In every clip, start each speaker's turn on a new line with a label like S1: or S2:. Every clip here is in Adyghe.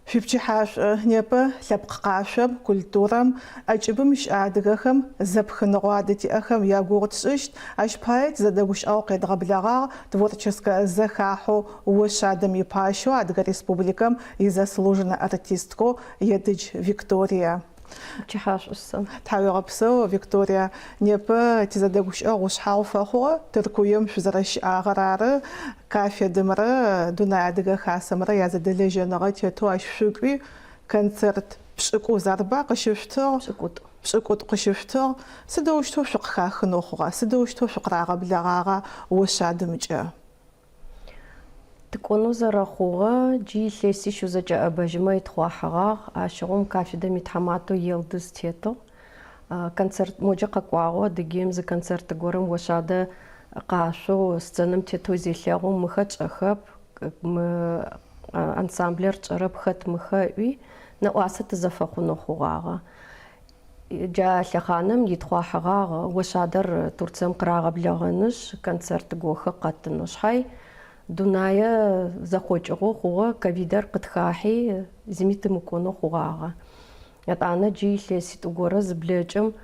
S1: Шъуипчыхьашӏу непэ лъэпкъ къашъом, культурэм, ӏэкӏыбым щыӏэ адыгэхэм зэпхыныгъэу адытиӏэхэм ягугъу тшӏыщт. Ащ пае тизэдэгущыӏэгъу къедгъэблэгъагъ творческэ зэхахьэу Ошъадэм ипащэу Адыгэ Республикэм изаслуженнэ артисткэу Едыдж Викторие.
S2: Пчыхьашӏу сэ.
S1: Тхьауегъэпсэу, Виктория. Непэ тизэдэгущыӏэгъу ушъхьагъу фэхъугъэ Тыркуем шъузэрэщыӏагъэр ары. КАФФЕД-мрэ Дунэе Адыгэ Хасэмрэ язэдэлэжьэныгъэ тетэу ащ шъукӏуи, концерт пшӏыкӏуз арба къыщышъутыгъ?
S2: Пшӏыкӏутӏу.
S1: Пшӏыкӏутӏу къыщышъутыгъ. Сыдэущтэу шъукъыхахынэу хъугъа? Сыдэущтэу шъукъырагъэблэгъагъа Ошъадымкӏэ?
S2: Тыкӏонэу зэрэхъугъэ, джы илъэсищ узэкӏэӏэбэжьымэ итхъуахьыгъагъ. Ащыгъум КАФФЕД-м итхьаматэу Елдыз тетыгъ. Концерт моджэ къэкӏуагъэу Адыгеим зы концерт горэм Ошъадэ къашъоу сценэм тетэу зелъэгъум, мыхэр тшӏэхэп, мы ансамблэр тшӏэрэп, хэт мыхэ ыӏуи, нэӏуасэ тызэфэхъунэу хъугъагъэ. Джа лъэхъаным итхъуахьыгъагъ Ошъадэр Турцием къырагъэблэгъэнышъ, концерт гохэ къэтынэу. Шъхьай дунае зэхъокӏыгъэу хъугъэ, ковидэр къытхахьи, зыми тымыкӏонэу хъугъагъэ. Етӏанэ джы илъэситӏу горэ зыблэкӏым,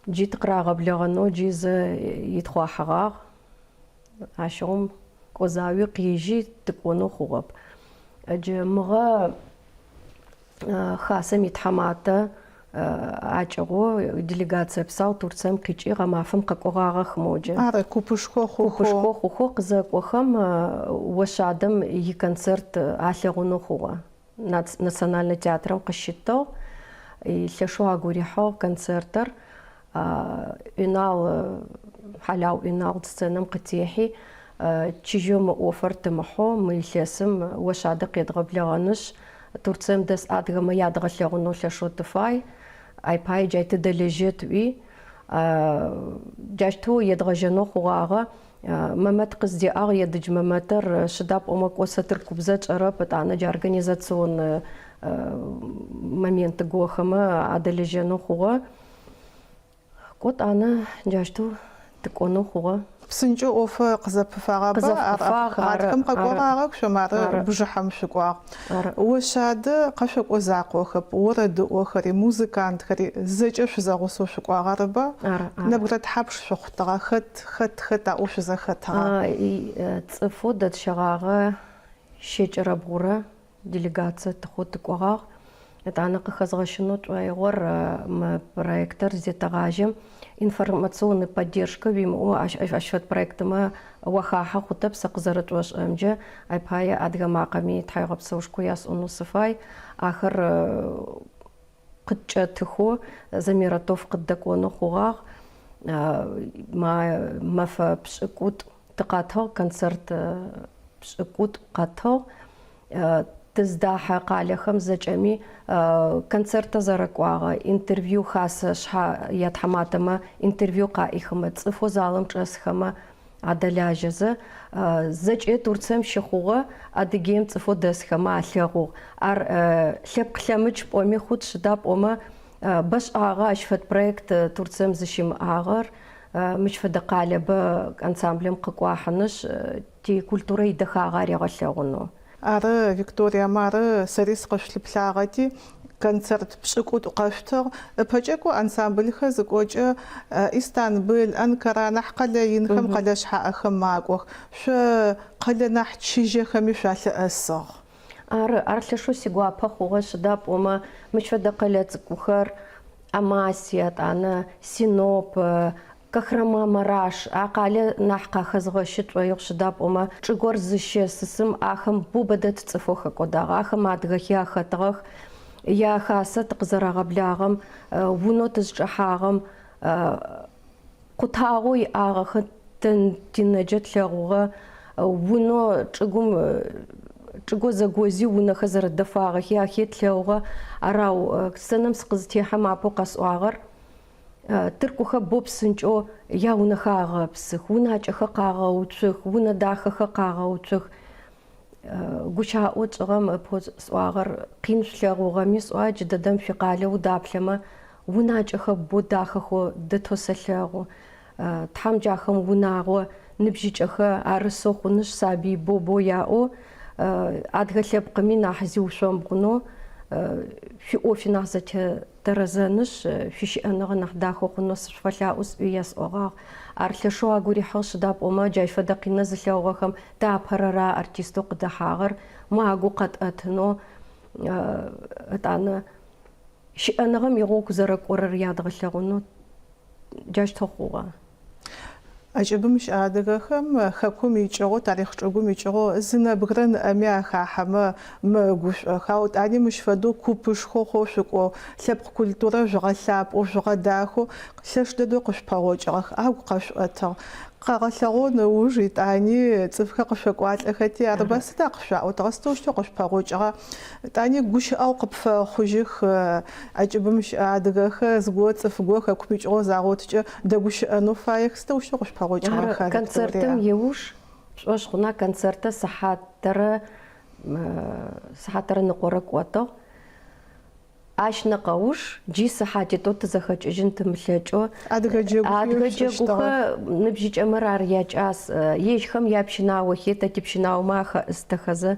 S2: джы тыкъырагъэблэгъэнэу джы зэ итхъуахьыгъагъ. Ащыгъум кӏозауи къежьи, тыкӏонэу хъугъэп. Джы мыгъэ Хасэм итхьаматэ акӏыгъоу делегацие псау Турцием къикӏи гъэмафэм къэкӏогъагъэх моджэ.
S1: Ары, купышхо хъухэу.
S2: Купышхо хъухэу къызэкӏохэм Ошъадэм иконцерт алъэгъунэу хъугъэ. Национальнэ театрэм къыщытыгъ. Лъэшэу агу рихьыгъ концертыр. Юнал, Хьалау Юнал сценэм къытехьи, чыжьэу мы ӏофыр тымыхьэу мы илъэсым Ошъадэ къедгъэблэгъэнышъ, Турцием дэс адыгэмэ ядгъэлъэгъунэу лъэшэу тыфай, ай пае джай тыдэлэжьэт ыӏуи, джащтэу едгъэжьэнэу хъугъагъэ. Мэмэт къыздеӏагъ Едыдж Мэмэтыр, шъыда пӏомэ кӏо сэ тыркубзэ тшӏэрэп, ытӏанэ джа организационнэ моменты гохэмэ адэлэжьэнэу хъугъэ. Кӏо тӏанэ джащтэу тыкӏонэу хъугъэ.
S1: Псынкӏэу ӏофыр къызэпыфагъэба?
S2: Къызэпыфагъ, ары.
S1: Гъатхэм къэкӏогъагъэх, шъо мары бжыхьэм шъукӏуагъ. Ошъадэ къэшъокӏо закъохэп, орэдыӏохэри, музыкантхэри зэкӏэ шъузэгъусэу шъукӏуагъ, арыба?
S2: Ары, ары.
S1: Нэбгырэ тхьапш шъухъутыгъа? Хэт, хэт, хэт аӏоу шъузэхэтыгъа?
S2: Цӏыфэу дэтщэгъагъэ щэкӏырэ бгъурэ Делегацие тыхъоу тыкӏогъагъ. Етӏанэ къыхэзгъэщынэу тшӏоигъор мы проектыр зетэгъажьэм информационный поддержкэ уимыӏэу ащ фэд проектымэ уахахьэ хъутэп сэ къызэрэтшӏошӏырэмкӏэ. Ай пае Адыгэ макъэми тхьауегъэпсэушхо ясӏонэу сыфай. Ахэр къыткӏэтыхэу Замирэ ӏоф къыддэкӏонэу хъугъагъ. Мэфэ пшӏыкӏутӏу тыкъэтыгъ, концерт пшӏыкӏутӏу къэтыгъ. Тыздахьэ къалэхэм зэкӏэми концертэ зэрэкӏуагъэ, интервью хасэ шъхьа ятхьаматэмэ интервью къаӏихымэ, цӏыфэу залым чӏэсхэмэ адэлажьэзэ, зэкӏэ Турцием щыхъугъэ Адыгеим цӏыфэу дэсхэмэ алъэгъугъ. Ар лъэпкъ лъэмыдж пӏоми хъут, сыда пӏомэ бэшӏагъэ ащ фэд проект Турцием зыщымыӏагъэр, мыщ фэдэ къалэбэ ансамблэм къыкӏуахьынышъ, тикультурэ идэхагъэ аригъэлъэгъунэу.
S1: Ары, Виктория, мары сэри сыкъышъулъыплъагъэти, концерт пшӏыкӏутӏу къэшъутыгъ. Ыпэкӏэ кӏо ансамбльхэр зыкӏокӏэ Истанбыл, Анкара нахь къэлэ инхэм, къэлэ шъхьаӏэхэм макӏох. Шъо къэлэ нахь чыжьэхэми шъуалъыӏэсыгъ.
S2: Ары, ар лъэшэу сигуапэ хъугъэ, сыда пӏомэ мыщ фэдэ къэлэ цӏыкӏухэр, Амасия, етӏанэ Синоп, Кахраманмараш, а къалэ нахь къахэзгъэщы тшӏоигъу, сыда пӏомэ чӏыгор зыщэсысым ахэм бо бэдэд цӏыфэу хэкӏодагъ. Ахэм адыгэхи ахэтыгъэх. Я хасэ тыкъызэрагъэблагъэм, унэу тызчӏэхьагъэм къутагъэу иӏагъэхэр тинэджэ тлъэгъугъэ, унэу чӏыгум чӏыгоу зэгози унэхэр зэрэдэфагъэхи ахи тлъэгъугъэ. Арау сценэм сыкъызытехьэм апэу къэсӏуагъэр Тыркухэр бо псынкӏэу яунэхэр агъэпсых, унакӏэхэр къагъэуцух, унэ дахэхэр къагъэуцух. Гущыӏэу тшӏыгъэм ыпэу сӏуагъэр къин шъулъэгъугъэми сӏуа, джыдэдэм шъуикъалэ удаплъэмэ, унакӏэхэр бо дахэхэу дэтэу сэлъэгъу. Тхьэм джахэм унагъо ныбжьыкӏэхэр арысэу хъунышъ, сабый бо-бо яӏэу. Адыгэ лъэпкъыми нахь зиушъомбгъунэу, шъуиӏофи нахь зэтетэрэзэнышъ, шъуищыӏэныгъэ нахь дахэ хъунэу сышъуфэлъаӏо сӏуи ясӏогъагъ. Ар лъэшэу агу рихьыгъ, сыда пӏомэ джащ фэдэ къинэ зылъэгъугъэхэм тэ апэрэра артистэу къыдэхьагъэр, мо агу къэтӏэтынэу, ытӏанэ щыӏэныгъэм игъогу зэрэкӏорэр ядгъэлъэгъунэу джащтэу хъугъэ.
S1: ӏэкӏыбым щыӏэ адыгэхэм хэкум икӏыгъэу, тарихъ чӏыгум икӏыгъэу зы нэбгырэ ныӏэми ахахьэмэ мэгушӏох. Ау ытӏани мыщ фэдэу купышхо хъоу шъукӏоу, лъэпкъ культурэр жъугъэлъапӏэу, жъугъэдахэу лъэш дэдэу къышъупэгъокӏыгъэх, агу къэшъуӏэтыгъ. Къэгъэлъэгъон ыуж итӏани цӏыфхэр къышъокӏуалӏэхэти, арыба сыда къышъуаӏотыгъэ, сыдэущтэу къышъупэгъокӏыгъа? Итӏани гущыӏэгъу къыпфэхъужьых ӏэкӏыбым щыӏэ адыгэхэр, зыгорэ цӏыф горэ хэкум икӏыгъэу загъотыкӏэ дэгущыӏэнэу фаех, сыдэущтэу къышъупэгъокӏыгъэха,
S2: Ары, концертым
S1: Виктория?
S2: ыуж, пшӏошъ хъуна, концертыр сыхьатэрэ сыхьатэрэ ныкъорэ кӏотыгъ. Ащ нэкъэуж джи сыхьатитӏо тызэхэкӏыжьын тымылъэкӏэу
S1: Адыгэ джэгухи
S2: Адыгэ
S1: шъушӏыщтыгъэх.
S2: джэгухэ ныбжьыкӏэмэр ар якӏас. Ежьхэм япщынаохи тэ типщынаомэ ахэӏыстэхэзэ,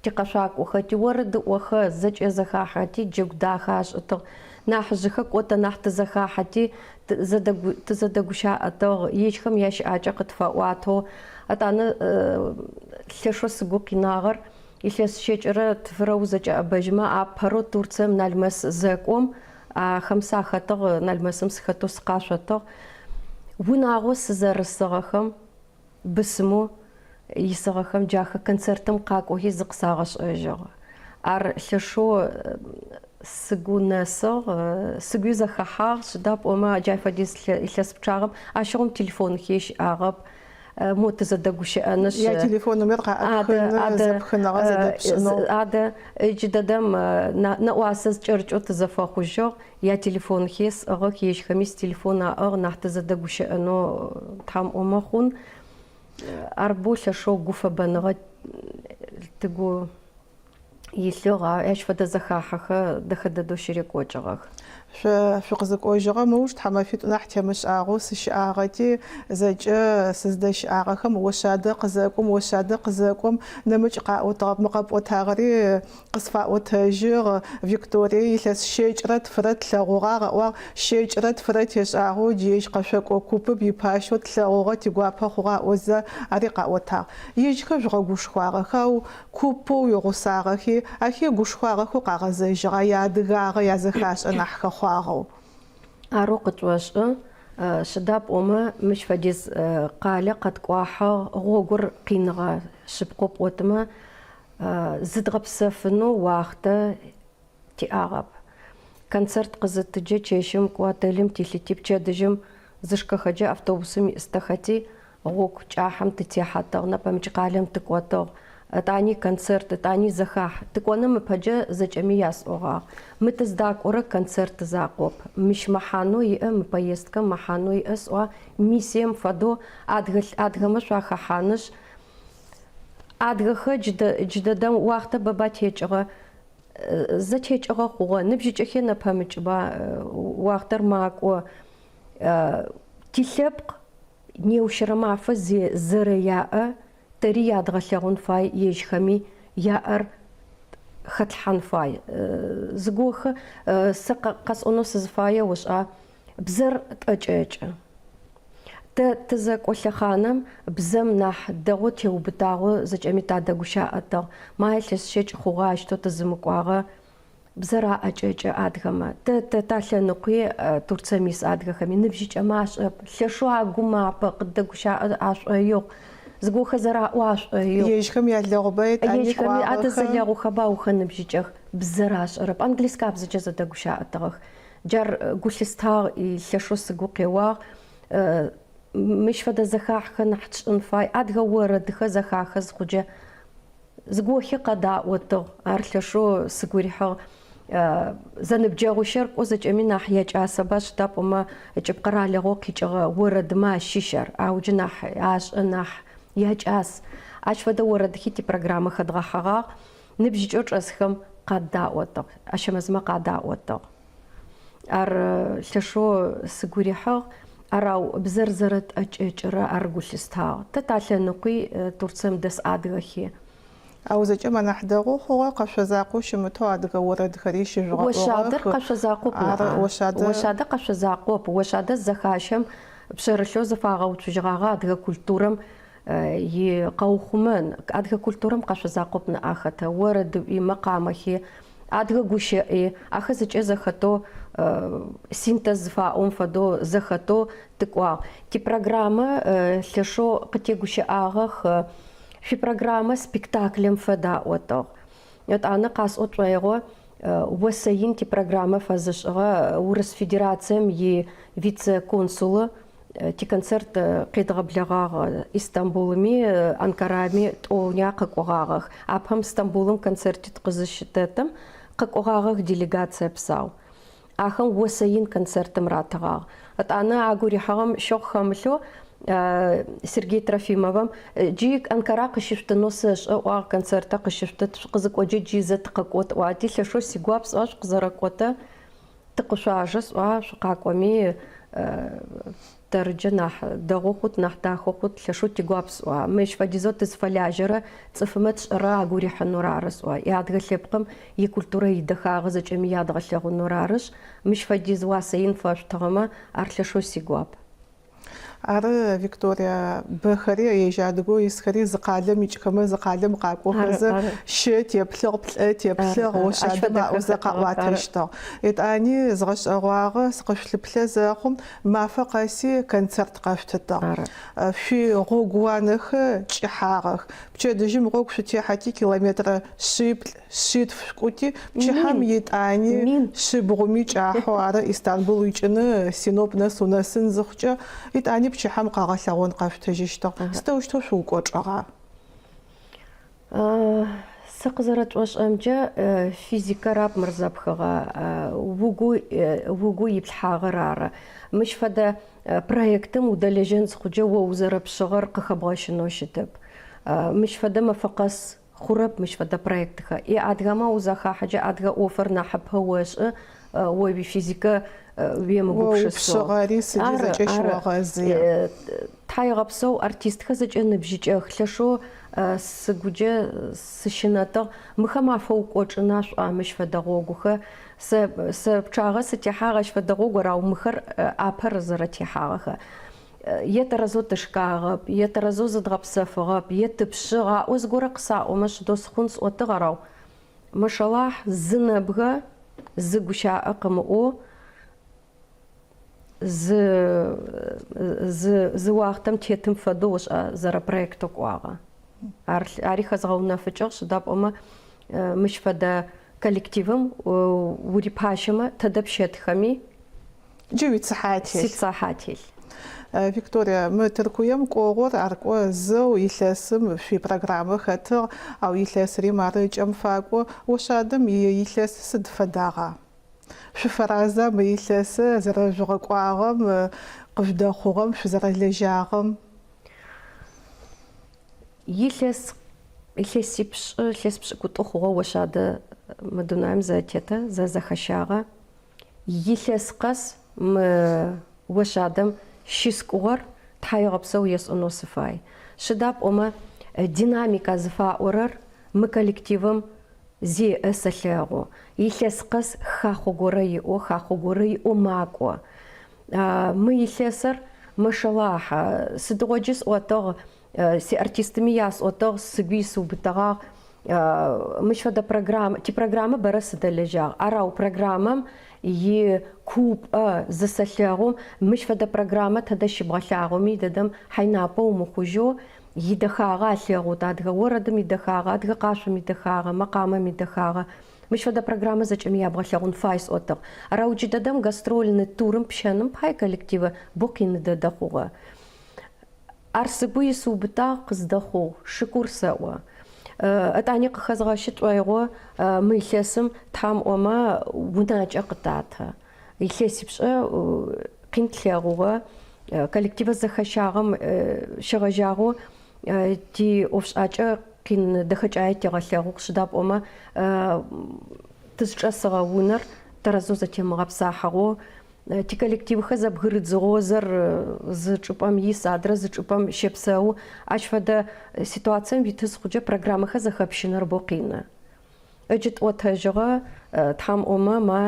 S2: тикъэшъуакӏохэ, тиорэдыӏохэ зэкӏэ зэхахьэти, джэгу дахэ ашӏытыгъ. Нахьыжъыхэ кӏо тэ нахь тызэхахьэти, тызэдэгущаӏэтыгъ, ежьхэм ящыӏакӏэ къытфаӏуатэу. Етӏанэ лъэшэу сыгу къинагъэр Илъэс щэкӏырэ тфырэ узэкӏэӏэбэжьмэ, апэрэу Турцием Налмэс зэкӏом, ахэм сахэтыгъ, Налмэсым сыхэтэу сыкъашъотыгъ. Унагъоу сызэрысыгъэхэм, бысымэу исыгъэхэм джахэ концертым къакӏохи зыкъысагъэшӏэжьыгъ. Ар лъэшэу сыгу нэсыгъ, сыгуи зэхэхьагъ, сыда пӏомэ джай фэдиз илъэс пчъагъэм ащыгъум телефонхи щыӏагъэп. Мо тызэдэгущыӏэнышъ.
S1: Ятелефон номер къаӏыпхыныр, зэпхыныгъэ зэдэпшӏынэу.
S2: Адэ, джыдэдэм нэӏуасэ зыкӏэрыкӏэу тызэфэхъужьыгъ, ятелефонхи сӏыгъых, ежьхэми сителефон аӏыгъ, нахь тызэдэгущыӏэнэу Тхьэм ӏомэ хъун. Ар боу лъэшэу гуфэбэныгъэ тыгу илъыгъ, ащ фэдэ зэхахьэхэр дэхэ дэдэу щырекӏокӏыгъэх.
S1: Шъо шъукъызыкӏожьыгъэм ыуж тхьамэфитӏу нахь темышӏагъэу сыщыӏагъэти, зэкӏэ сыздэщыӏагъэхэм Ошъадэ къызэкӏом, Ошъадэ къызэкӏом нэмыкӏ къаӏотыгъэп. Мы къэпӏотагъэри къысфаӏотэжьыгъ. Викторие илъэс щэкӏырэ тфырэ тлъэгъугъагъ, ыӏуагъ, щэкӏырэ тфырэ тешӏагъэу джы ежь къэшъокӏо купым ипащэу тлъэгъугъэ, тигуапэ хъугъэ аӏозэ ари къаӏотагъ. Ежьхэр жъугъэгушхуагъэх, ау Купэу уигъусагъэхи, ахи гушхуагъэхэу къагъэзэжьыгъа, яадыгагъэ, язэхашӏэ нахь хэхъуагъэу?
S2: Арэу къытшӏошӏы, сыда пӏомэ мыщ фэдиз къалэ къэткӏуахьыгъ, гъогур къиныгъэ шъыпкъэу пӏотымэ, зыдгъэпсэфынэу уахътэ тиӏагъэп. Концерт къызытыджэ чэщым кӏо отелым тилъыти, пчэдыжьым зышкэхэджэ автобусым иӏыстэхэти, гъогу кӏахьэм тытехьэтыгъ, нэпэмыкӏ къалэм тыкӏотыгъ. Ытӏани концерт, ытӏани зэхахь. Тыкӏоным ыпэджэ зэкӏэми ясӏогъагъ. Мы тыздакӏорэ концерт закъоп. Мыщ мэхьанэу иӏэ, мы поездкэм мэхьанэу иӏэ сӏуа, миссием фэдэу адыгэ адыгэмэ шъуахэхьанышъ, адыгэхэр джыдэдэм уахътэ бэба текӏыгъэ, Зэтекӏыгъэ хъугъэ, ныбжьыкӏэхи нэпэмыкӏба, уахътэр макӏо. Тилъэпкъ неущырэ мафэ зэрэяӏэ тэри ядгъэлъэгъун фай, ежьхэми яӏэр хэтлъхьан фай. Зыгохэ сэ къэсӏонэу сызыфае ошӏа, бзэр тӏэкӏэкӏы. Тэ тызэкӏо лъэхъанэм бзэм нахь дэгъоу теубытагъэу зэкӏэми тадэгущаӏэтыгъ. Ма илъэс щэкӏ хъугъэ ащтэу тызымыкӏуагъэ бзэр аӏэкӏэкӏы адыгэмэ. Тэ тэ талъэныкъуи Турцием ис адыгэхэми ныбжьыкӏэмэ ашӏэп. Лъэшэу агу мапэ, къыддэгущаӏэ ашӏоигъу, зыгохэ зэраӏо ашӏоигъу.
S1: Ежьхэм ялэгъуба етӏани
S2: Ежьхэми адэ
S1: кӏуагъэхэ.
S2: зэлэгъухэба ухэ ныбжьыкӏэх, бзэр ашӏэрэп. Английскабзэкӏэ зэдэгущаӏэтыгъэх. Джар гу лъыстагъ, лъэшэу сыгу къеуагъ. Мыщ фэдэ зэхахьхэр нахь тшӏын фай. Адыгэ орэдхэр зэхахэ зыхъуджэ, зыгохи къэдаӏотыгъ. Ар лъэшэу сыгу рихьыгъ. Зэныбджэгъущэр кӏо зэкӏэми нахь якӏасэба, сыда пӏомэ ыкӏыб къэралыгъо къикӏыгъэ орэдмэ ащыщ ар. Ау джы нахь ашӏэ, нахь якӏас. Ащ фэдэ орэдхи типрограммэ хэдгъэхьэгъагъ. Ныбжьыкӏэу чӏэсхэм къадаӏотыгъ, Ащэмэзмэ къадаӏотыгъ. Ар лъэшэу сыгу рихьыгъ, ар ау бзэр зэрэтӏэкӏэкӏырэ ар гу лъыстагъ. Тэ талъэныкъуи Турцием дэс адыгэхи.
S1: Ау зэкӏэм анахь дэгъоу хъугъэ къэшъо закъоу щымытэу адыгэ орэдхэри щыжъугъэӏугъэх.
S2: Ошъадэр къэшъо закъоп
S1: Ары,
S2: ныӏа.
S1: Ошъадэ.
S2: Ошъадэ къэшъо закъоп. Ошъадэ зэхащэм пшъэрылъэу зыфагъэуцужьыгъагъэ адыгэ культурэм и къэухъумэн. Адыгэ культурэм къэшъо закъоп ныӏа хэтэ. Орэдыӏуи, мэкъамэхи, адыгэ гущыӏи, ахэр зэкӏэ зэхэтэу, синтез зыфаӏом фэдэу зэхэтэу тыкӏуагъ. Типрограммэ лъэшэу къытегущыӏагъэх. Шъуипрограммэ спектаклэм фэд аӏотыгъ. Етӏанэ къасӏо тшӏоигъо осэ ин типрограммэ фэзышӏыгъэ Урыс Федерацием и вице-консулы тиконцерт къедгъэблэгъагъ Истамбулми, Анкарами тӏоуня къэкӏогъагъэх. Апэм Стамбулым концертитӏу къызыщытэтым къэкӏогъагъэх делегацие псау. Ахэм осэ ин концертым ратыгъагъ. Етӏанэ агу рихьыгъэм щэхъу хэмылъэу Сергей Трофимовым джы Анкара къыщышъутынэу сэшӏэ ыӏуагъ, концертэ къыщышъутыт, шъукъызыкӏоджэ джы зэ тыкъэкӏот ыӏуагъэти, лъэшэу сигуап сӏуагъ, шъукъызэрэкӏотэ тыкъышъуажэ сӏуагъ, шъукъакӏоми тэрыджэ нахь дэгъоу хъут, нахь дахэу хъут, лъэшэу тигуап сӏуагъ. Мыщ фэдизэу тызфэлажьэрэ цӏыфымэ тшӏэрэ агу рихьынэу ары сӏуагъ. Адыгэ лъэпкъым икультурэ идэхагъэ зэкӏэми ядгъэлъэгъунэу арышъ, мыщ фэдиз уасэ ин фэшъутыгъэмэ, ар лъэшэу сигуап.
S1: Ары, Виктория, бэхэри, ежь адыгэу исхэри зы къалэм икӏхэмэ, зы къалэм къакӏохэзэ, щэ теплъыгъ, плӏэ теплъыгъ, Ошъадэм аӏозэ къаӏуатэщтыгъ. Етӏани згъэшӏэгъуагъэ, сыкъышъулъыплъэ зэхъум, мафэ къэси концерт къэшъутытыгъ. Шъуигъогууанэхэр кӏыхьагъэх. Пчэдыжьым гъогу шъутехьэти, километрэ шъиплӏ, шъитф шъукӏути, пчыхьэм етӏани шъибгъуми кӏахьэу ары Истанбул уикӏыны, Синоп нэс унэсын зыхъукӏэ, етӏани пчыхьэм къэгъэлъэгъон къэшъутыжьыщтыгъ. Сыдэущтэу шъуукӏочӏыгъа?
S2: Сэ къызэрэтшӏошӏэмкӏэ, физикэрап мыр зэпхыгъэ, угу угу иплъхьагъэр ары. Мыщ фэдэ проектым удэлэжьэн зыхъукӏэ о узэрэпшъыгъэр къыхэбгъэщынэу щытэп. Мыщ фэдэ мэфэ къэс хъурэп мыщ фэдэ проектхэр. Е адыгэмэ узахахьэкӏэ адыгэ ӏофыр нахьыпэ ошӏы, о уифизикэ
S1: О
S2: уемыгупшысэу.
S1: упшъыгъэри сыди
S2: Ары,
S1: зэкӏэ
S2: ары.
S1: щыогъэзые.
S2: Тхьаегъэпсэу, артистхэр зэкӏэ ныбжьыкӏэх. Лъэшэу сыгукӏэ сыщынэтыгъ. Мыхэм афэукӏочӏына шъуӏуа мыщ фэдэ гъогухэр? Сэ, сэ пчъагъэ сытехьагъ ащ фэдэ гъогу, ау мыхэр апэр зэрэтехьагъэхэр. Е тэрэзэу тышкагъэп, е тэрэзэу зыдгъэпсэфыгъэп, е тыпшъыгъ аӏоу зыгорэ къысаӏомэ, шъыдэу сыхъун сӏотыгъ, арау, машалахь, зы нэбгэ, зы гущаӏэ къымыӏоу, зы, зы, зы уахътэм тетым фэдэу ошӏа зэрэпроектэу кӏуагъэ. Ар, ари хэзгъэунэфыкӏыгъ, сыда пӏомэ мыщ фэдэ коллективым урипащэмэ, тэдэ пщэтхэми,
S1: Джы уицыхьэ ателъ.
S2: Сицыхьэ ателъ.
S1: Виктория, мы Тыркуем кӏогъур ар кӏо зэу илъэсым шъуипрограммэ хэтыгъ, ау илъэсри мары ыкӏэм факӏо. Ошъадэм иилъэс сыд фэдагъа? Шъуфэраза мы илъэсыр зэрэжъугъэкӏуагъэм, къыжъудэхъугъэм, шъузэрэлэжьагъэм?
S2: Илъэс, илъэсипшӏы, илъэс пшӏыкӏутӏу хъугъэ Ошъадэ мы дунаим зэрэтетэ, зэрэзэхэщагъэ. Илъэс къэс мы Ошъадэм щыскӏугъэр тхьаегъэпсэу есӏонэу сыфай. Сыда пӏомэ динамика зыфаӏорэр мы коллективым зеӏэ сэлъэгъу. Илъэс къэс хахъо горэ иӏэу, хахъо горэ иӏэу макӏо. Мы илъэсыр, машалахь, сыдигъоджи сӏотыгъ, сиартистыми ясӏотыгъ, сыгуи исыубытэгъагъ. Мыщ фэдэ программэ, типрограммэ бэрэ сыдэлэжьагъ. Арау программэм и куупӏэ зысэлъэгъум, мыщ фэдэ программэ тэдэ щыбгъэлъагъоми дэдэм хьайнапэ умыхъужьэу, идэхагъэ алъэгъут, адыгэ орэдым идэхагъэ, адыгэ къашъом идэхагъэ, мэкъамэм идэхагъэ. Мыщ фэдэ программэ зэкӏэми ябгъэлъэгъун фай сӏотыгъ. Арау джыдэдэм гастрольный турым пщэным пай коллективы бо къины дэдэ хъугъэ. Ар сыгу исыубытагъ, къыздэхъугъ, шыкур сэӏо. Ытӏани къыхэзгъэщы тшӏоигъо мы илъэсым Тхьам ӏомэ унакӏэ къытаты. Илъэсипшӏэ къин тлъэгъугъэ, коллективэ зэхэщагъэм щегъэжьагъэу тиӏофшӏакӏэ къин дэхэкӏае тигъэлъэгъугъ, сыда пӏомэ тызчӏэсыгъэ унэр тэрэзэу зэтемыгъэпсахьыгъэу. Тиколлективхэр зэбгырыдзыгъэу зыр зы чӏыпӏэм ис, адрэ зы чӏыпӏэм щэпсэу. Ащ фэдэ ситуацием уиты зыхъукӏэ программэхэр зэхэпщыныр боу къины. Ыджы тӏотэжьыгъэ, Тхьам ӏомэ, ма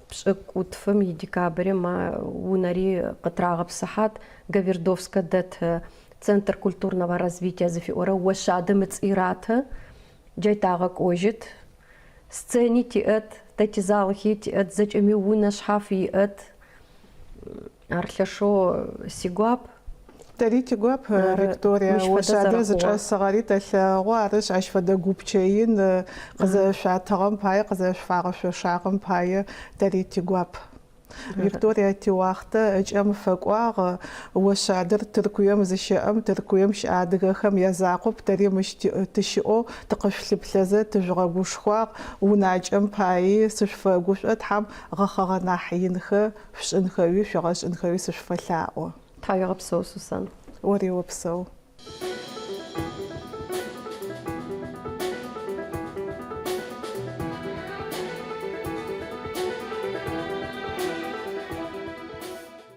S2: пшӏыкӏутфым идекабре ма унэри къытырагъэпсыхьат, Гавердовскэ дэт Центр культурного развития зыфиӏорэ Ошъадэм ыцӏи раты, джай тагъэкӏожьыт. Сцени тиӏэт, тэ тизалхи тиӏэт, зэкӏэми унэ шъхьаф иӏэт. Ар лъэшэу сигуап.
S1: Тэри тигуап, Виктория, Ошъадэ зычӏэсыгъэри тэлъэгъу, арышъ, ащ фэдэ гупчэ ин къызэрэшъуатыгъэм пае, къызэрэшъуфагъэшъошагъэм пае тэри тигуап. Виктория, тиуахътэ ыкӏэм фэкӏуагъ. Ошъадэр Тыркуем зыщэӏэм, Тыркуем щыӏэ адыгэхэм язакъоп, тэри мыщ тыщыӏэу тыкъышъулъыплъэзэ тыжъугъэгушхуагъ, унакӏэм паи сышъуфэгушӏо, Тхьэм гъэхъэгъэ нахь инхэр шъушӏынхэуи шъуигъэшӏынхэуи сышъуфэлъаӏо.
S2: Тхьауегъэпсэу, Сусан.
S1: Ори опсэу.